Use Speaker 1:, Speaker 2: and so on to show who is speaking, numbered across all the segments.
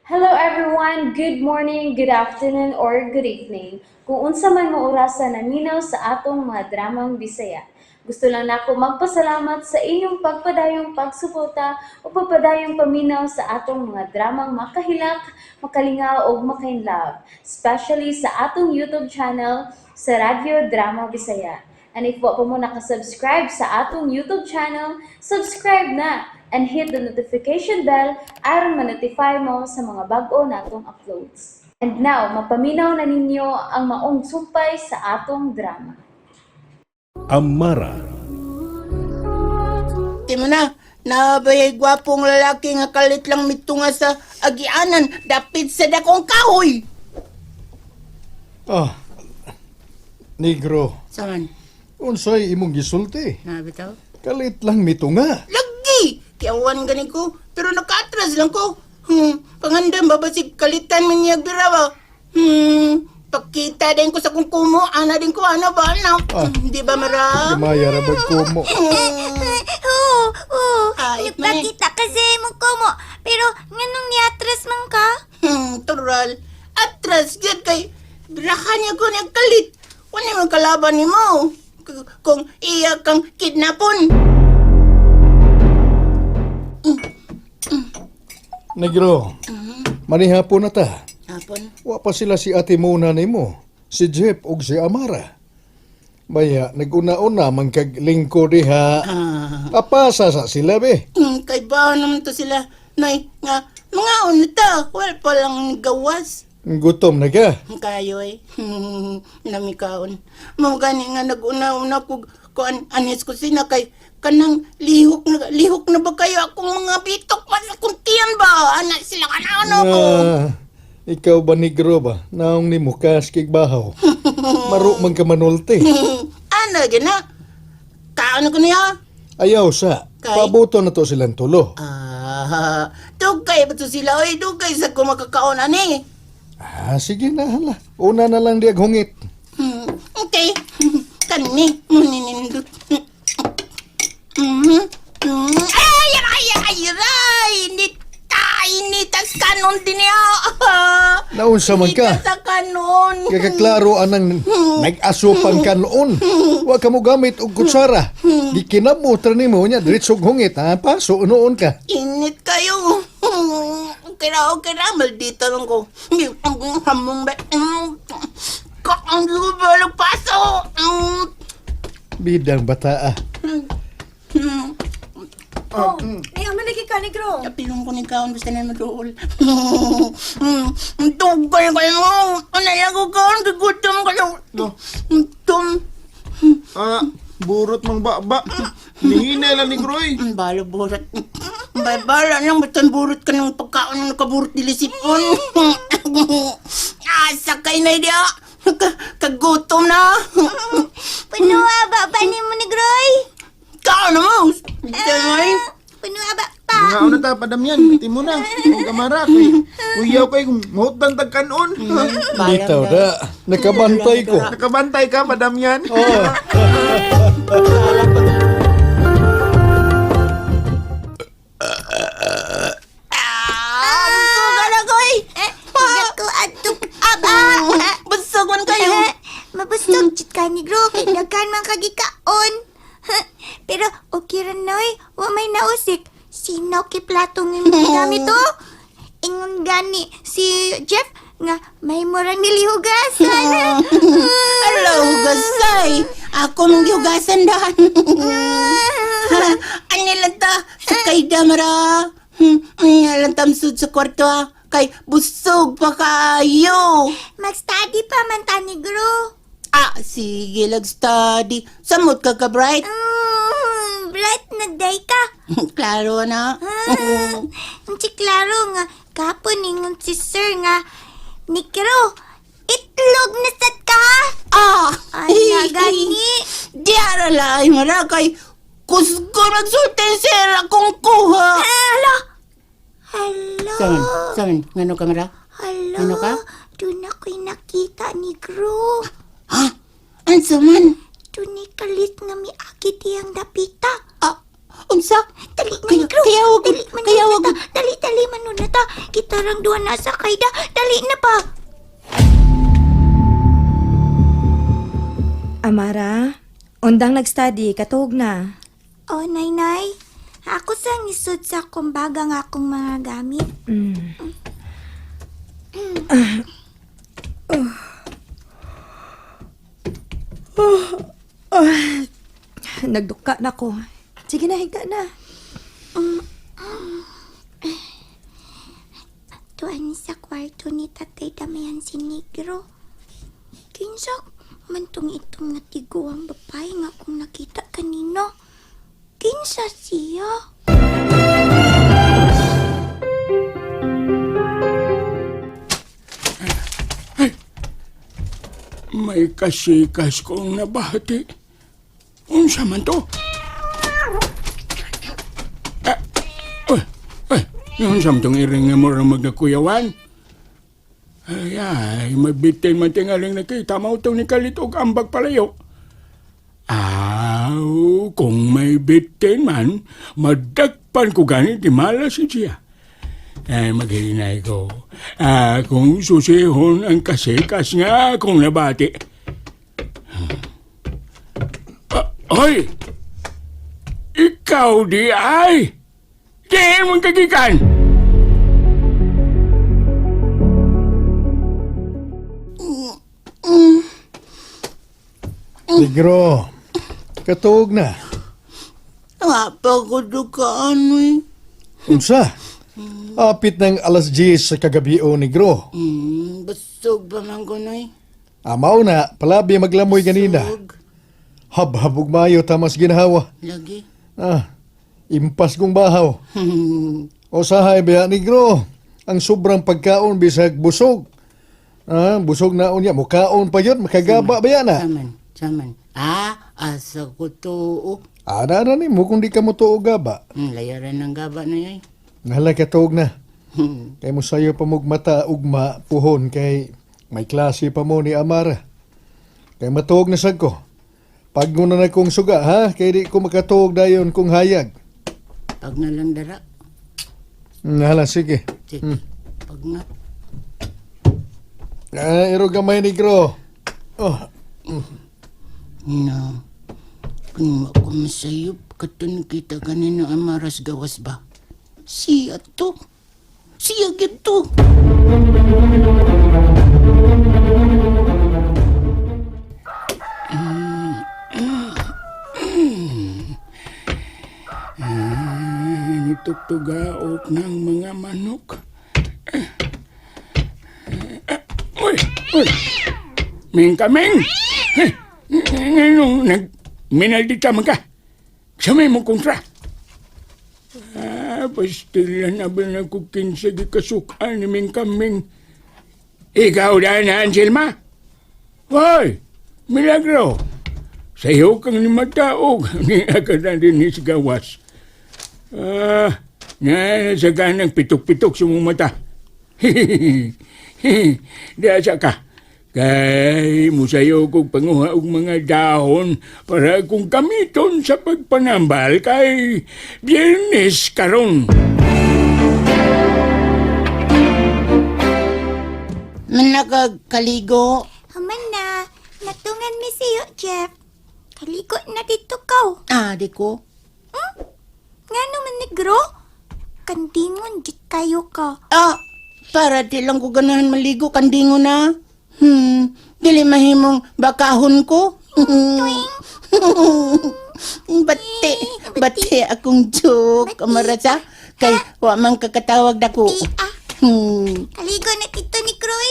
Speaker 1: Hello everyone! Good morning, good afternoon, or good evening. Kung unsa man mo orasa naminaw sa atong mga dramang Bisaya. Gusto lang nako magpasalamat sa inyong pagpadayong pagsuporta o pagpadayong paminaw sa atong mga dramang makahilak, makalingaw ug makainlove, especially sa atong YouTube channel sa Radyo Drama Bisaya. And if wa pa mo nakasubscribe sa atong YouTube channel, subscribe na and hit the notification bell aron ma-notify mo sa mga bag-o natong uploads. And now, mapaminaw na ninyo ang maong sumpay sa atong drama.
Speaker 2: Amara.
Speaker 3: Di mo na, nabayay gwapong lalaki nga kalit lang mitunga sa agianan, dapit sa dakong kahoy.
Speaker 4: Ah, negro,
Speaker 3: Saman,
Speaker 4: unsay imong gisulti?
Speaker 3: nabitaw?
Speaker 4: Kalit lang mitunga.
Speaker 3: Lagi! Kiawan gani ko, pero nakaatras lang ko. Pangandam ba basig kalitan man niya birawa? Pakita din ko sa kung kumo, ana din ko, ana ba, ana?
Speaker 4: Ah.
Speaker 3: Di ba, Mara?
Speaker 4: Gamaya ra bag kumo.
Speaker 5: Oo, oo.
Speaker 3: Ay,
Speaker 5: Nagpakita kasi mo kumo. Pero nganong niatras man ka?
Speaker 3: Tural. Atras, gyud kay birahan niya ko niya kalit. Wala man kalaban ni mo. Kung iya kang kidnapon.
Speaker 4: Negro, manihapon na ta.
Speaker 3: Hapon.
Speaker 4: Wa pa sila si Ate Mona nimo, si Jeff ug si Amara. Baya, naguna-una man kag lingko diha.
Speaker 3: Ah.
Speaker 4: Papasa sa sila be.
Speaker 3: Kay ba naman to sila. Nay, nga, mga una ta. Wala pa lang gawas.
Speaker 4: Gutom na ka.
Speaker 3: Kayo eh. Namikaon. Mao gani nga naguna-una ko kuan anis ko sina kay kanang lihok na ba kayo akong mga bitok mas akong tiyan ba ana sila kana ano ko.
Speaker 4: Ah, ikaw ba negro ba? Naong nimo kas kig bahaw. Maro man ka manulti.
Speaker 3: Ano gina? Kaon ko niya.
Speaker 4: Ayaw sa.
Speaker 3: Kay?
Speaker 4: Pabuto na to silang tulo.
Speaker 3: Ah, dugay ba to sila oy, dugay sa ko makakaon ani.
Speaker 4: Ah, sige na hala. Una na lang diag hungit.
Speaker 3: Okay. Kani muninindot. Ay, ay, ay, ay, nita, initas kanon din niya.
Speaker 4: Naunsa man ka?
Speaker 3: Nita sa kanon.
Speaker 4: Kakaklaro anang nag-asupang ka noon. Wa ka mo gamit og kutsara. Gikinamot ra nimo nya diretso og hungit ha. Paso noon ka.
Speaker 3: Init kayo. Okay na. Maldita lang ko. Hamong ba? Kaang lubalog paso.
Speaker 4: Bidang bata ah.
Speaker 6: Oh, ay, ang malagi ka, negro.
Speaker 3: Kapilong ko ni kaon basta na maduol. Dugay kayo. Ano lang ko kaon? Gugutom kayo. Tum.
Speaker 7: Ah, burot mang baba. Nihina lang ni Groy.
Speaker 3: Ang balo burot. Bay bala lang basta burot ka ng pagkaon ng nakaburot dilisipon. Asa kay na dia. Kagutom na.
Speaker 5: Puno ba ba ni mo negroy?
Speaker 3: Kaon na mo. Dahil
Speaker 5: Puno ba pa?
Speaker 7: Nga una ta padamyan, timo na. Ug amara kay kuyaw kay kung mahutan tag kanon.
Speaker 4: Bitaw da. Nakabantay ko.
Speaker 7: Nakabantay ka padamyan.
Speaker 4: Oh.
Speaker 3: Ah, busog na ko eh.
Speaker 5: Eh, ko adto aba.
Speaker 3: Busog man kayo.
Speaker 5: Eh, mabusog jud ka negro kay daghan man kagikaon. Pero okay ra noy, wa may nausik. Sino kay plato ng gamit to? Ingon gani si Jeff nga may murang nilihugasan.
Speaker 3: Hello, hugasay. Ako mong gihugasan dahan. Ano lang ta? Sa kay damara. Ano lang tamsud sa kwarto ha? Kay busog pa kayo.
Speaker 5: Mag-study pa man ta negro.
Speaker 3: Ah, sige lag study. Samot ka ka, Bright.
Speaker 5: Bright nagday ka.
Speaker 3: Klaro na.
Speaker 5: Ah, ang si Klaro nga, kapon ingon si Sir nga, Nikro, itlog na sad ka.
Speaker 3: Ah!
Speaker 5: Ay, nagani.
Speaker 3: Di ara laay mara kay kusgo nagsulti sir akong kuha.
Speaker 5: Hala. Hala.
Speaker 3: Saman, saman, ngano ka mara?
Speaker 5: Hala.
Speaker 3: Ano ka?
Speaker 5: Doon ako'y nakita ni Gro.
Speaker 3: Ha? Ansa man?
Speaker 5: Doon ay kalit nga miakit iyang dapita.
Speaker 3: Ah, Unsa?
Speaker 5: Dali man,
Speaker 3: Kaya,
Speaker 5: Negro.
Speaker 3: kaya wag,
Speaker 5: Dali man
Speaker 3: kaya
Speaker 5: na
Speaker 3: wag.
Speaker 5: ta. Dali, dali man nun na ta. Kita rang duha na sa kayda. Dali na pa.
Speaker 6: Amara, undang nag-study, katuog na.
Speaker 5: Oh, nay, nay. Ako sa nisod sa akong baga nga akong mga gamit.
Speaker 6: Nagduka na ko. Sige na, higta na.
Speaker 5: Tuan sa kwarto ni Tatay Damian si Negro. Kinsa man tong itong natigo ang babae nga akong nakita kanino. Kinsa siya?
Speaker 8: May kasikas kong nabati. Unsa man to? Ah, uy, uy, unsa man tong iring nga mura magnakuyawan? Ay, ay, mabitin man tingaling nakita mo itong ni Kalit og ambag palayo. Aw, kung may bitin man, madagpan ko gani di malas siya. Ay, maghinay ko. Ah, kung susihon ang kasikas nga akong nabati. Ah, hoy! Ikaw di ay! Diin mong kagikan!
Speaker 4: Negro, katuog na.
Speaker 3: Wa pa ko dukaan eh.
Speaker 4: Unsa? Apit ng alas 10 sa kagabi o Negro.
Speaker 3: Busog pa man ko noy.
Speaker 4: Amaw na, palabi maglamoy ganina.
Speaker 3: Busog.
Speaker 4: Habhabog mayo tamas ginhawa.
Speaker 3: Lagi.
Speaker 4: Ah, impas kong bahaw. O sahay biya Negro, ang sobrang pagkaon bisag busog. Ah, busog na unya, mukaon pa yun, makagaba ba yan ah?
Speaker 3: Saman, saman. Ah, asa ko to. Oh.
Speaker 4: Ana na ni mo kung di ka mo tuo gaba.
Speaker 3: Layaran ng gaba na yun.
Speaker 4: Nahala ka tuog na. Kay mo sayo pa mog mata ugma puhon kay may klase pa mo ni Amara. Kay matuog na sad ko. Pagmuna na kong suga ha, kay di ko makatuog dayon kung hayag.
Speaker 3: Pag na lang dara.
Speaker 4: Nahala sige.
Speaker 3: Sige. Pag na.
Speaker 4: Ah, iro gamay negro. Oh,
Speaker 3: No. Kung ako masayop, katun kita ganino ang maras gawas ba? Siya to. Siya gito.
Speaker 8: Nitugtugaok ng mga manok. Eh, eh, Uy! Uy! Ming kaming! Eh, Ngayon, nag... Minaldita man ka. Samay mo kontra. Ah, pastila na ba na kukin sa gikasukan ni Ming Kaming? Ikaw na, Anselma? Hoy! Milagro! Sa iyo kang nimataog, ni agad na din ni gawas. Ah, na sa ganang pitok-pitok sa mong mata. Di asa ka. Kay musayo kog panguha og mga dahon para kung gamiton sa pagpanambal kay Biyernes karon.
Speaker 3: Manakagkaligo.
Speaker 5: Human na, natungan mi siyo, Jeff. Kaliko na dito kaw.
Speaker 3: Ah, di ko.
Speaker 5: Nga naman, negro? Kandingon, jit kayo ka.
Speaker 3: Ah, para di lang ko ganahan maligo, kandingo na. Dili mahimong bakahon ko. Bati, bati akong joke, amarasa. Kay wa man kakatawag dako.
Speaker 5: Di ah, kaligo na dito ni Croy.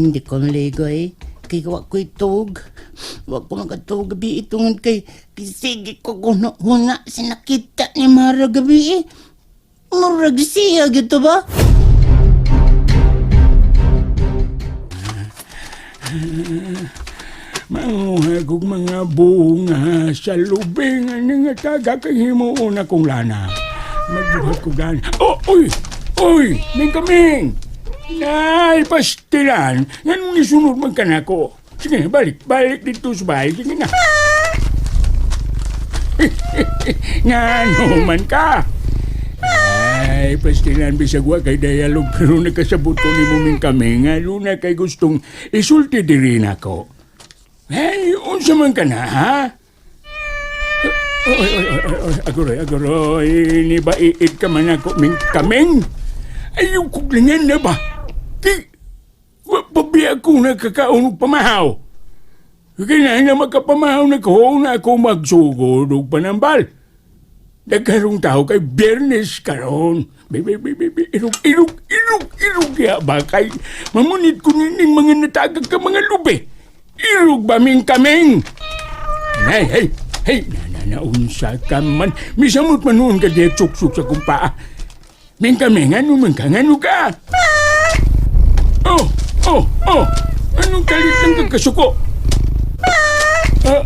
Speaker 3: Di ko maligo eh. Kay wa ko'y tug. Wa ko makatug gabi itungod kay sige ko kuno huna sinakita ni Mara gabi eh. Murag siya gito ba?
Speaker 8: Manguha kog mga bunga sa lubing ani nga taga kay himuon akong lana. Magbuhat ko gan. Oh, uy! Uy! Ming kaming! Nay, pastilan! Nganong nisunod man ka nako? Sige na, balik. Balik dito sa bahay. Sige na. Ngano man ka? Ay, pastilan bisag wa kay dialog pero nakasabot ko ni muming kami nga luna kay gustong isulti diri nako. Hey, unsa man ka na, ha? Oy, oy, oy, oy, oy, aguroy, aguroy, ni ba iit ka man ako, ming kaming? Ayaw kong lingan na ba? Ki, wa pa biya ko nakakaon og pamahaw. Kaya na magkapamahaw na ko na ako magsugod og panambal. Nagkarong tao kay Biyernes karon. Be, be, be, be, be, irog, irog, irog, irog ya ba kay mamunit ko nining mga natagag ka mga lubi. Irog ba ming kaming? Hey, hey, hey, na, na, na, unsa ka man. Misamot man noon ka diya suksok sa kong paa. Ming kaming, ano man ka, ano ka? Oh, oh, oh, anong kalit lang kagkasuko? Ah,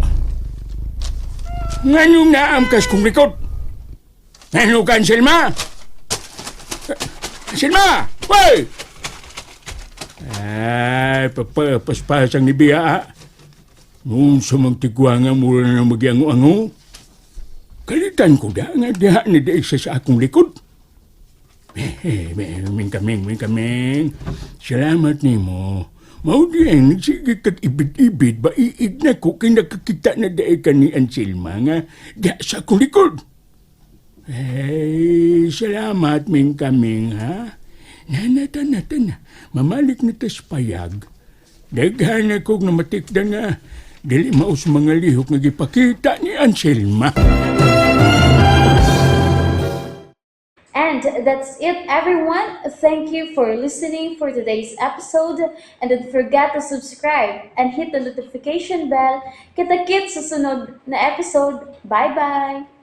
Speaker 8: nganong naamkas kong likod? Ngano ka, Anselma? Anselma! Hoy! Ay, papapaspasang ni Bia. Ah. Noon sa mga tigwanga mura na magyango-ango. Kalitan ko da nga diha ni da isa sa akong likod. Eh, ming kaming, ming kaming. Salamat nimo. Mao di ang nagsige kag ibid-ibid ba iid na ko kay nakakita na dae ka ni Anselma nga diha sa akong likod. Eh, salamat ming kaming ha. Nanata na na. Mamalik na tas payag. Daghan ako nga matikda nga dili maus mga lihok nga gipakita ni Anselma.
Speaker 1: And that's it, everyone. Thank you for listening for today's episode. And don't forget to subscribe and hit the notification bell. Kita-kits sa sunod na episode. Bye-bye!